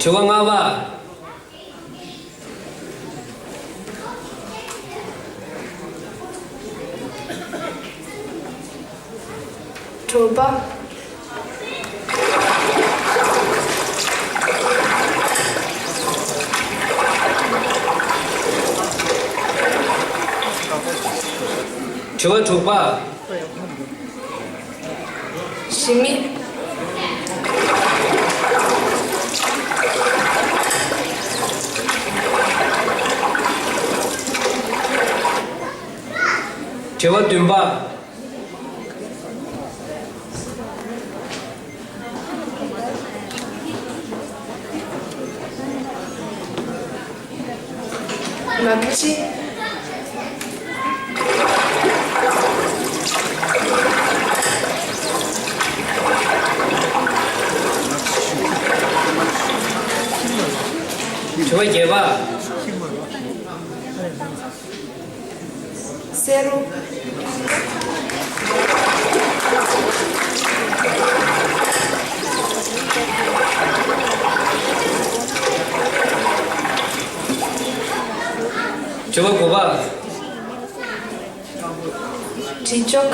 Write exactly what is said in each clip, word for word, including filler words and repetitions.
དྲི་བ་ལྔ་པ། དྲོ་པ། དྲི་བ་དྲུག་པ། ཞི་མི། དྲི་བ་བདུན་པ། མ་ཕི་ཅི། དྲི་བ་བརྒྱད་པ། སེ་རུ། དྲི་བ་དགུ་པ། དྲི་ལྕོག།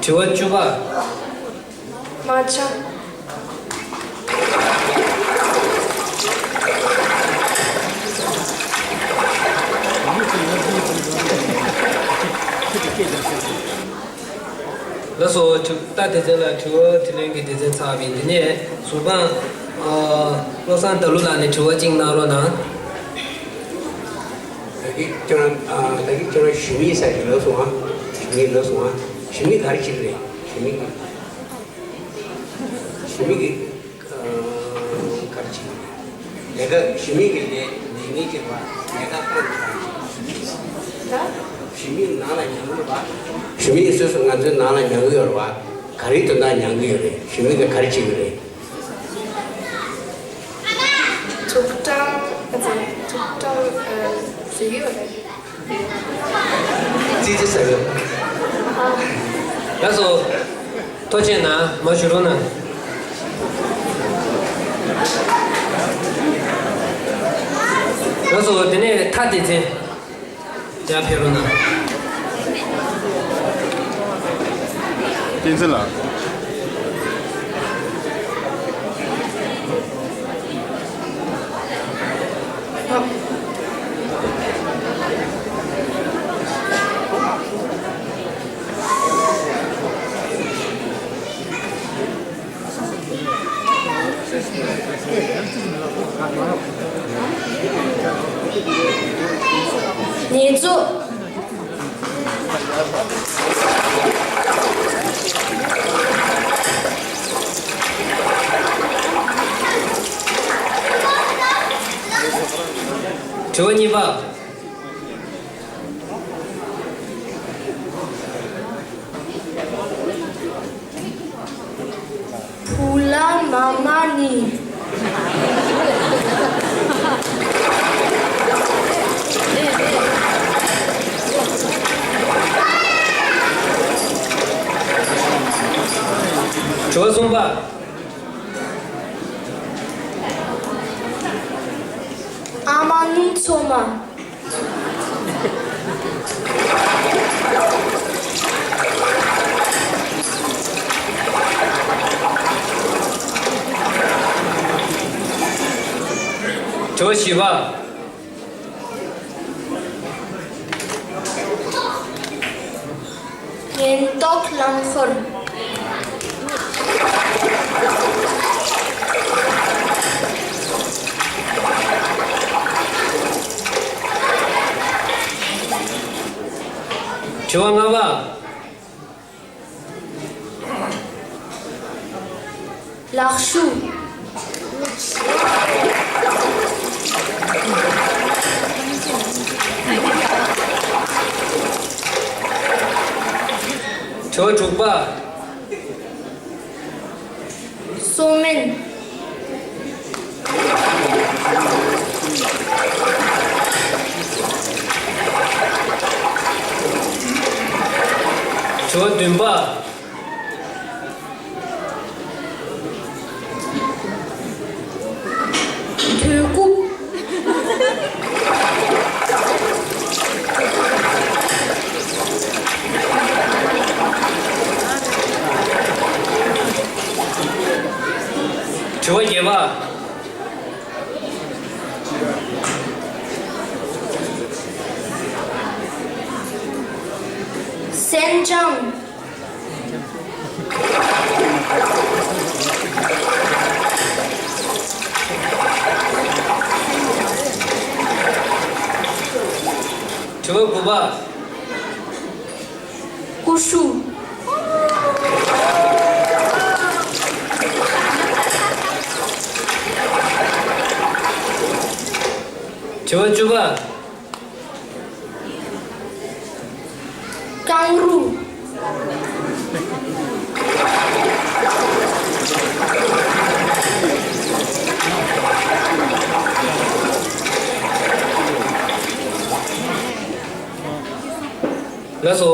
དྲི་བ་བཅུ་པ། རྨ་བྱ། ལགས་སོ། ད་སྡེ་ཚན་ལ་དྲི་བ་དྲིས་ལན་གྱི་སྡེ་ཚན་ཚར་བ་ཡིན། འདི་ནས་གཟུགས་ཁང་། ཨ། བློ་བཟང་དར་ལུ་ལགས་ནས་དྲི་བ་གཅིག་གནང་རོགས་གནང་། ད་གིན་ཁྱེད་རང་། ཨ། ད་གིན་ཁྱེད་རང་ཞི་མི་ཟེར་གྱི་ལབ་སོང་ཨ། ཞི་མི་ལབ་སོང་ཨ། ཞི་མི་ག་རེ་བྱེད་ཀྱི་རེད། ཞི་མི་གི། ཞི་མི་གི། ཨ། ག་རེ་བྱེད་ཀྱི་རེད། ལས་ཀ་ཞི་མི་གི་ལས་ལས་ངན་བྱེད་པ། ལས་ཀ་བཏང་བྱ། ཞི་མི་ནང་ལ་ཉལ་གི་ཡོད་པ། ཞི་མི་སོ་སོ་ང་ཚོའི་ནང་ལ་ཉལ་གི་ཡོད་རེད་པ། ག་རེ་དོན་དག་ཉལ་གི་ཡོད་རེད། ཞི་མི་གི་ག་རེ་བྱེད་ཀྱི་རེད། ཐུགས་དྲང་། ཐུགས་དྲང་། ཨ། བཟོ་གི་ཡོད་རེད། ཙི་ཙི་ཟེར་གི། ལགས་སོ། ཐུགས་རྗེ་གནང་། མར་བཞུགས་རོགས་གནང་། ལགས་སོ། དེ་ནས་ཐ་སྡེ་ཚན། ཡར་ཕེབས་རོགས་གནང་། བསྟན་འཛིན་ལགས། ཉེས་འཛུགས། དྲི་བ་གཉིས་པ། བུ་ལ་མ་མ་ནི། དྲི་བ་གསུམ་པ། ཨ་མ་ནི་ཚོ་མ། དྲི་བ་བཞི་པ། ཉེན་རྟོག་རླངས་འཁོར། དྲི་བ་ལྔ་པ། ལག་ཤུབས། དྲི་བ་དྲུག་པ། སོ་སྨན། དྲི་བ་བདུན་པ། དོལ་རྒྱུག་དྲི་བ་བརྒྱད་པ། སེན་ལྕང་། དྲི་བ་དགུ་པ། ཀུ་ཤུ། དྲི་བ་བཅུ་པ། ཀང་རུ། ལགས་སོ།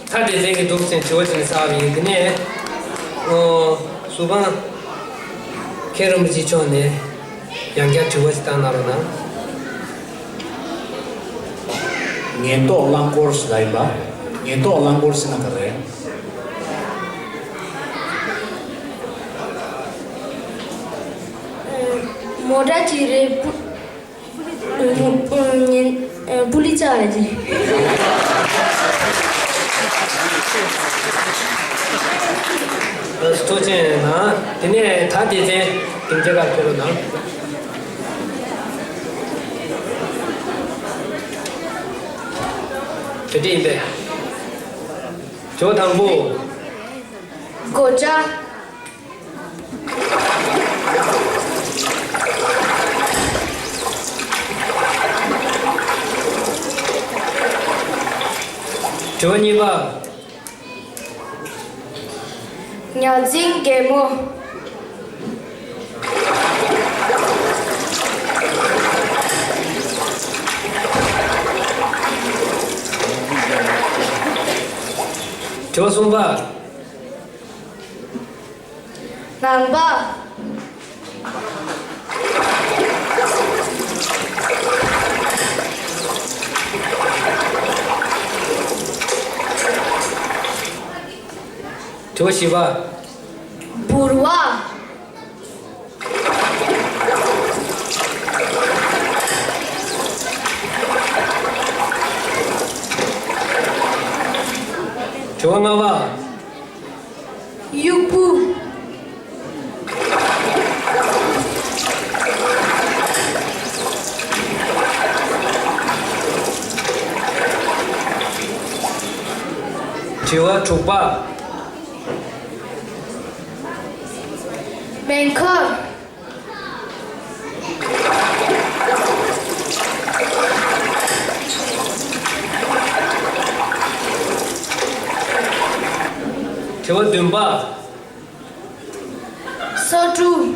ད་སྡེ་ཚན་གྱི་འདུག་ཟེར་དྲི་བ་ཅིག་བསགས་པ་ཡིན། དེ་ནས་ཨོ་གཟུ་དཔང་མཁན་རིན་པོ་ཆེ་མཆོག་ནས་ཡང་བསྐྱར་དྲི་བ་ཅིག་བཏང་གནང་རོགས་གནང་། ཉེན་རྟོག་རླངས་འཁོར་ཟེར་ལབ་ཡིན་པ། ཉེན་རྟོག་རླངས་འཁོར་ཟེར་ན་ག་རེ་རེད། མོ་ཊ་ཅིག་རེད། པུ་ལི་ཅ་ལ་ཅི། ཐུགས་རྗེ་གནང་། དེ་ནས་ད་སྡེ་ཚན་དེ་འདྲ་ལ་ཕེབས་རོགས་གནང་། དེ་འདྲ་ཡིན་པས། ཇོ་དང་པོ། སྒོ་ལྕགས། དྲི་བ་གཉིས་པ། ཉ་འཛིན་རྒན་མོ། དྲི་བ་གསུམ་པ། ངང་པ། དྲི་བ་བཞི་པ། འབུར་བ། དྲི་བ་ལྔ་པ། དབྱུག་པ། དྲི་བ་དྲུག་པ། མེ་འཁོར། དྲི་བ་བདུན་པ། སོ་ཕྲུག།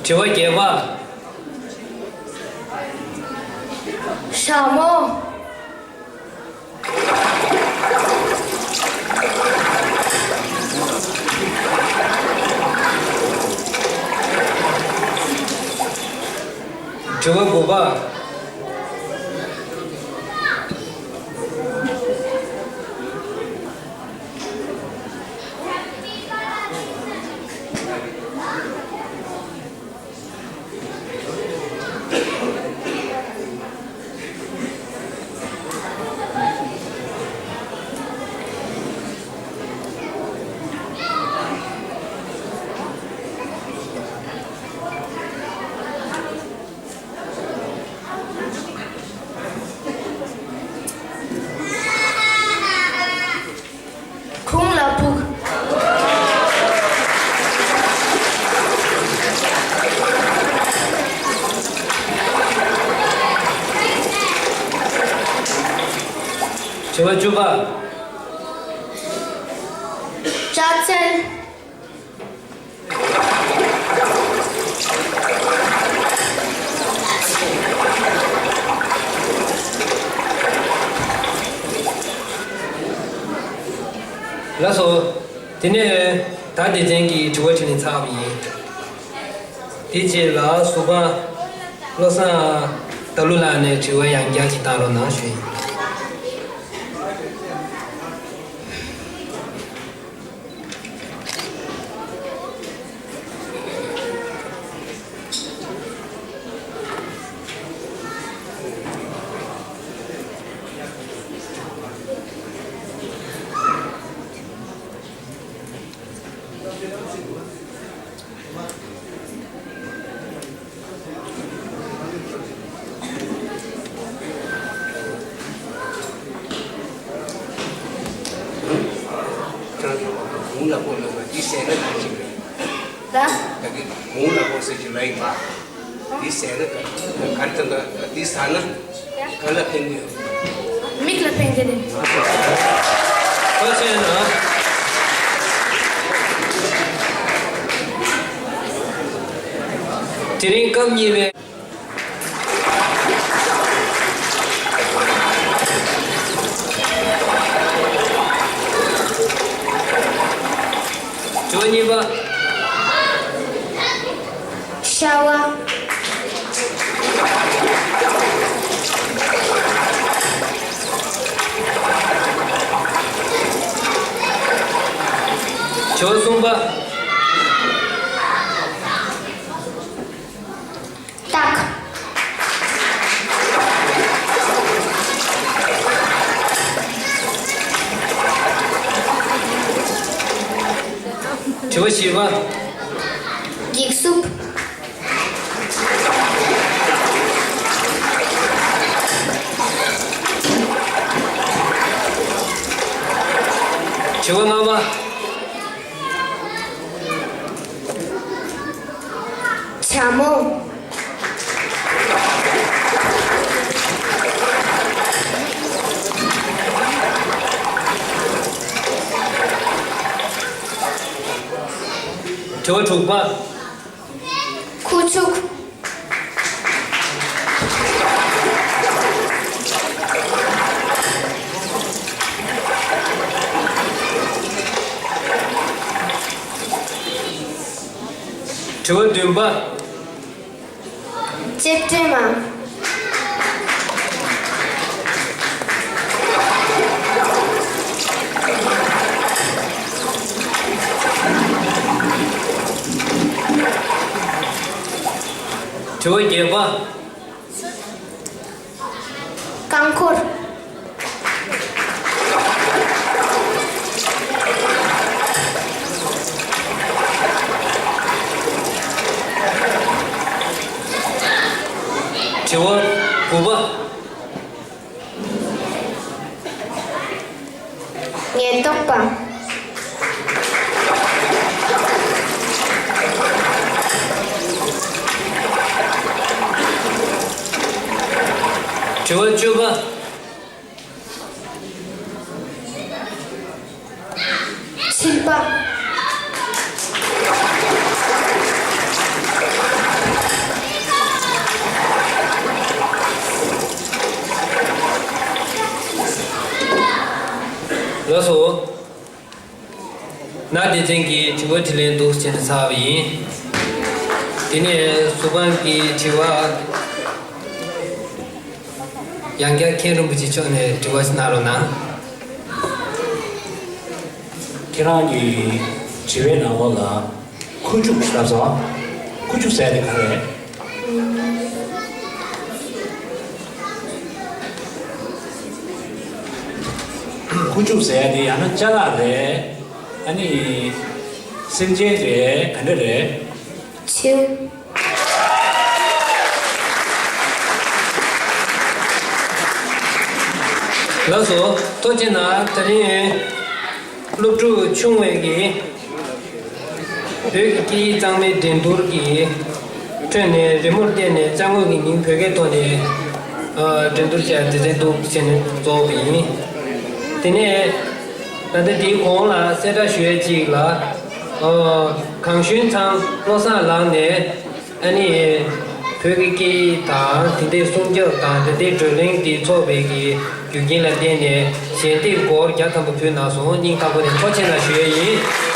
དྲི་བ་བརྒྱད་པ། ཞྭ་མོ། དྲི་བ་དགུ་པ། ཁོང་ལ་ཕུག། དྲི་བ་བཅུ་པ། ཅ་ཚན། ལགས་སོ། དེ་ནས་ད་སྡེ་ཚན་གྱི་དྲི་བ་དྲིས་ལན་ཚར་བ་ཡིན། དེ་རྗེས་ལ་ཟུར་པ་བློ་བཟང་རྟ་ལུ་ལགས་ནས་དྲི་བ་ཡང་བསྐྱར་ཅིག་བཏང་རོགས་གནང་ཞུ་ཡིན། གུང་ལ་ཕོག་ལ་འདི་ཟེར་ན་ག་ཅིག་རེད། ད། ད་གི་གུང་ལ་ཕོག་ཟེར་གྱི་ལ་ཡིན་པ། འདི་ཟེར་ན་ག་ག་རེ་དང་འདི་ཟ་ན་ག་ལ་ཕན་གི་ཡོད། མིག་ལ་ཕན་གི་རེད། ཐུགས་རྗེ་གནང་། དེ་རིང་སྐབས་གཉིས་པའི། དྲི་བ་གཉིས་པ། ཤ་བ། དྲི་བ་གསུམ་པ། སྟག། དྲི་བ་བཞི་པ། འགྱིག་སུབ། དྲི་བ་ལྔ་པ། བྱ་མོ། དྲི་བ་དྲུག་པ། ཁུ་བྱུག། དྲི་བ་བདུན་པ། ལྕེབ་དྲེ་མ། དྲི་བ་བརྒྱད་པ། རྐང་འཁོར། དྲི་བ་དགུ་པ། ཉེན་རྟོག་པ། དྲི་བ་བཅུ་པ། མཆིན་པ། ལགས་སོ། ན་སྡེ་ཚན་གྱི་དྲི་བ་དྲིས་ལན་འདུག་སེ་བྱས་ནས་ཚར་བ་ཡིན། དེ་ནས་ཟུར་དཔང་གི་དྲི་བ། ཡང་བསྐྱར་མཁན་རིན་པོ་ཆེ་མཆོག་ནས་དྲི་བ་གནང་རོགས་གནང་། ཁྱེད་རང་གི་དྲི་བའི་ནང་ལོགས་ལ་ཁུ་བྱུག་ཞེས་ལབ་སོང་། ཁུ་བྱུག་ཟེར་དེ་ག་རེད། ཁུ་བྱུག་ཟེར་དེ་ཡང་ན་ཅ་ལག་རེད། ཨ་ནི་སེམས་ཅན་རེད། ག་འདྲ་རེད། བྱིའུ། ལགས་སོ། ཐུགས་རྗེ་གནང་། དེ་རིང་སློབ་ཕྲུག་ཆུང་བའི་གི་བོད་ཀྱི་སྐད་ཡིག་གཙང་མའི་འགྲན་བསྡུར་གྱི་ཁྲོད་ནས་རི་མོར་བལྟས་ནས་ཅ་དངོས་ཀྱི་མིང་བོད་སྐད་ཐོག་ནས་ཨ་འགྲན་བསྡུར་བྱས་དེ་འདྲ་འདུག་བྱས་ནས་རྫོགས་པ་ཡིན། དེ་ནས་ད་ལྟ་དེའི་གོང་ལ་གསལ་བསྒྲགས་ཞུ་ཡས་གཅིག་ལ། ཨ་གངས་ཞུན་ཚང་བློ་བཟང་ལགས་ནས། ཨ་ནི་བོད་ཀྱི་སྐད་ཡིག་དང་དེ་འདྲའི་སྲུང་སྐྱོབ་དང་དེ་འདྲའི་བགྲོ་གླེང་དེ་ཚོགས་པའི་གི་རྒྱུ་རྐྱེན་ལ་བརྟེན་ནས་ ཞལ་འདེབས་སྒོར་བརྒྱ་ཐམ་པ་ཕུལ་གནང་སོང་། སྙིང་ཐག་པ་ནས་ཐུགས་རྗེ་གནང་ཞུ་ཡས་ཡིན།